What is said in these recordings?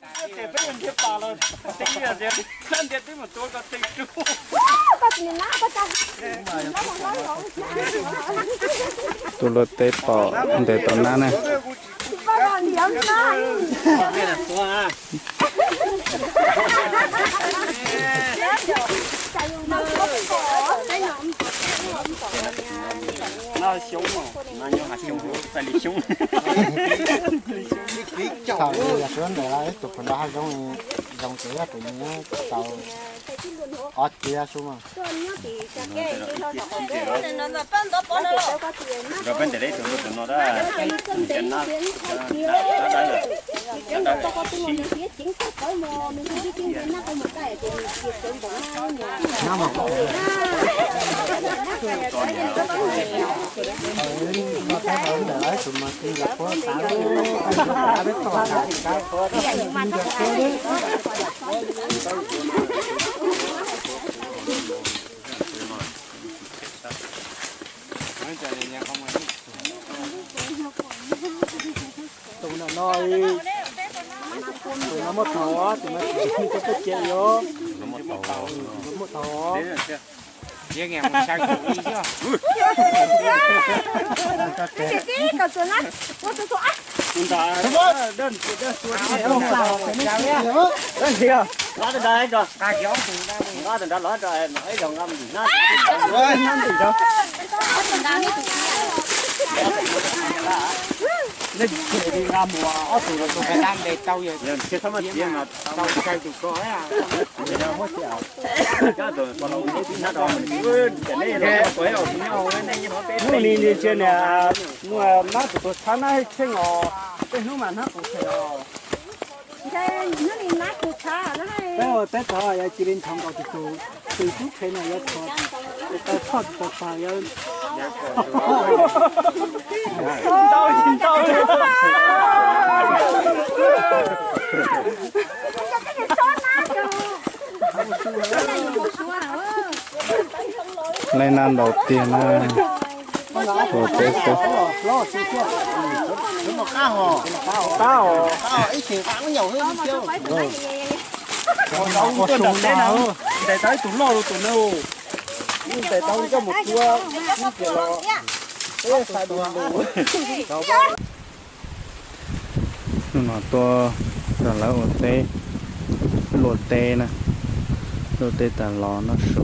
Tus luag teb pom ntes tau nab ne. Thaum yog suav ntawm lawv tus phaum nrov hav zoov, zoo ces yog tus nws tau ob txiab xwb mas. Tus no, tus no muaj thaum, tus no tsis muaj thaum, tus no muaj thaum. Hnub ni ntsia niam, muaj nab tus tuag txhab nab tsheej os, tej hnub mas hnab qus phem os. Peb ua teb tod yog cia li nthov nkaus tus tus tub qhe no yuav txhom, tau txhoj tus tau tag yuav. Leej nab ntaus tiag na. Ua teb xwb. Ntes tau ib tug loj rau tus na, ntes tau coj mus tua, ces los peb xav du lus. Hnub no tuaj nrog lawv ua teb, luaj teb na, luaj teb tas los noj su.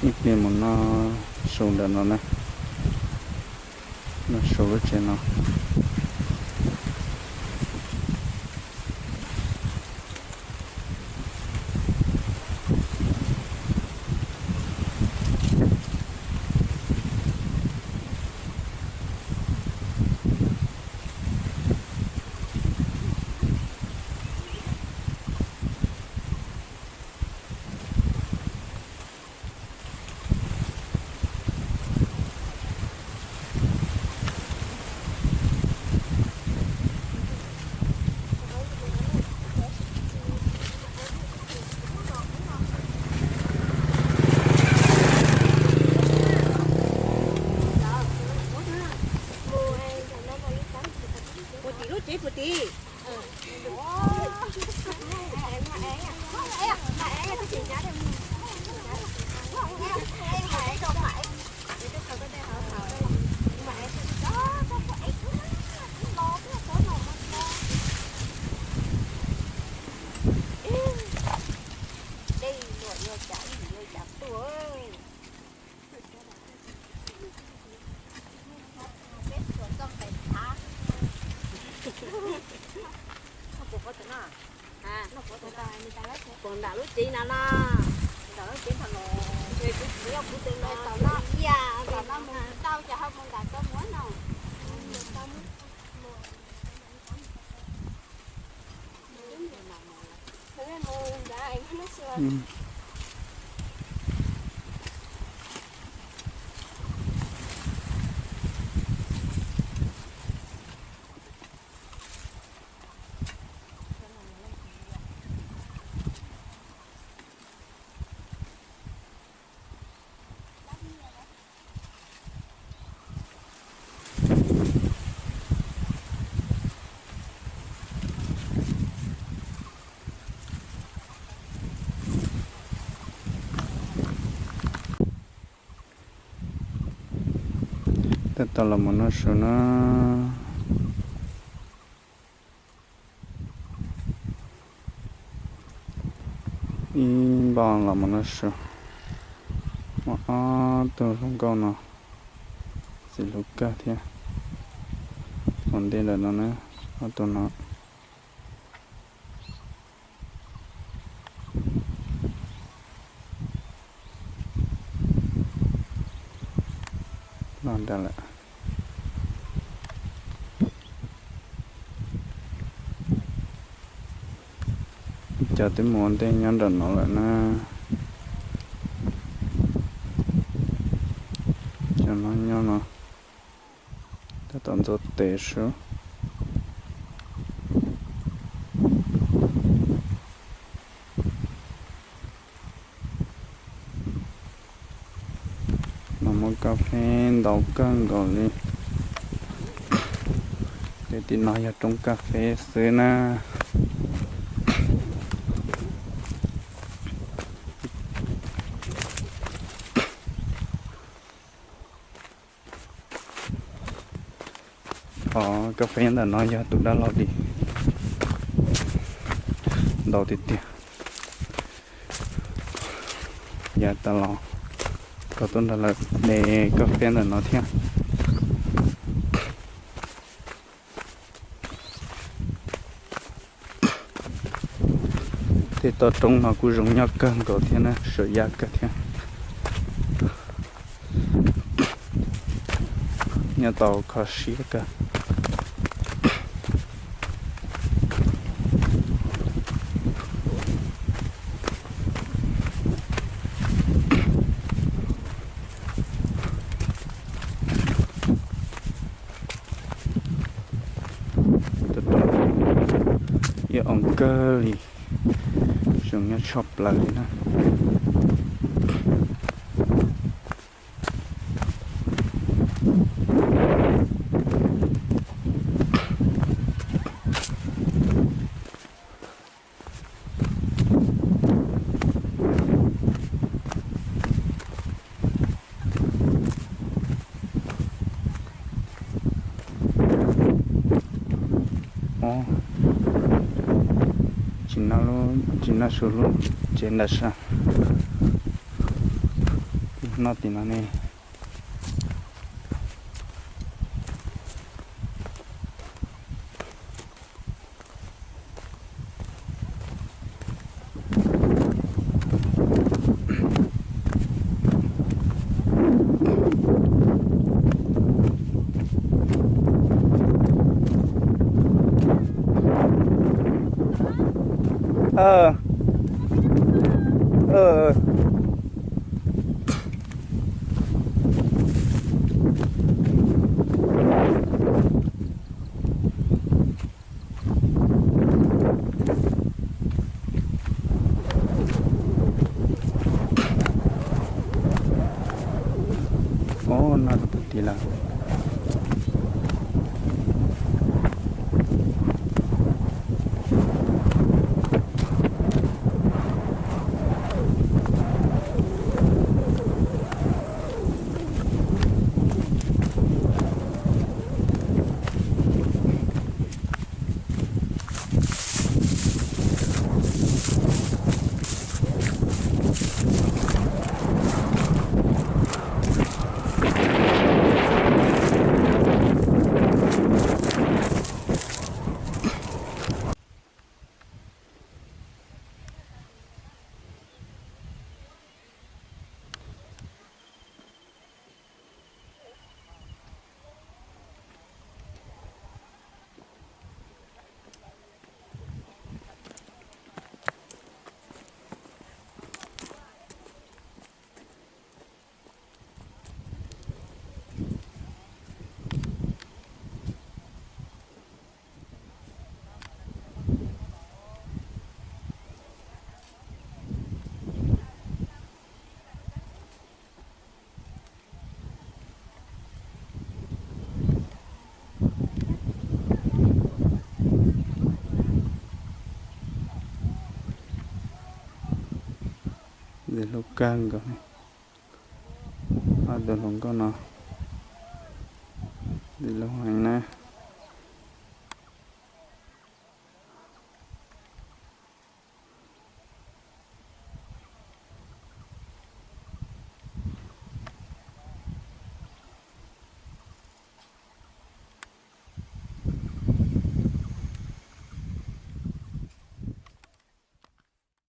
Ib pliag mus noj su ntawm no na, noj su lub tsev no. Tab tom los mus noj su na. Ib npoj los mus noj su. Muaj ob tug zoo nkauj no, txiv hlub kawg thiab. Ua ntej lawm no na, ob tug no. Los ntawd lawm. Cov twb mus ua ntej nyob nram no lawm na. Cov no nyob no, tab tom ntxuav tes sub. Mas muaj kab feb ntau kawg nkaus li. Tej tim no yog roob kab feb xwb na. Qhov kab feb ntawm no yog tus dab laug dim ntau tiag tiag. Yav tas los tau tuaj nrog lawv de kab feb ntawm no thiab. Tej toj roob no kuj zoo nyob kawg nkaus thiab na, sawv yaj kawg thiab. Nyob tau kho siab kawg. Ib oo kawg li, zoo nyob tshaj plaws li na. Tsis noj su lub tsev nram sab, noj tim no ne. Ob, no tus tis lawm. Hlub kawg nkaus. Ob tug hluas nkauj no ntxim hlub heev na.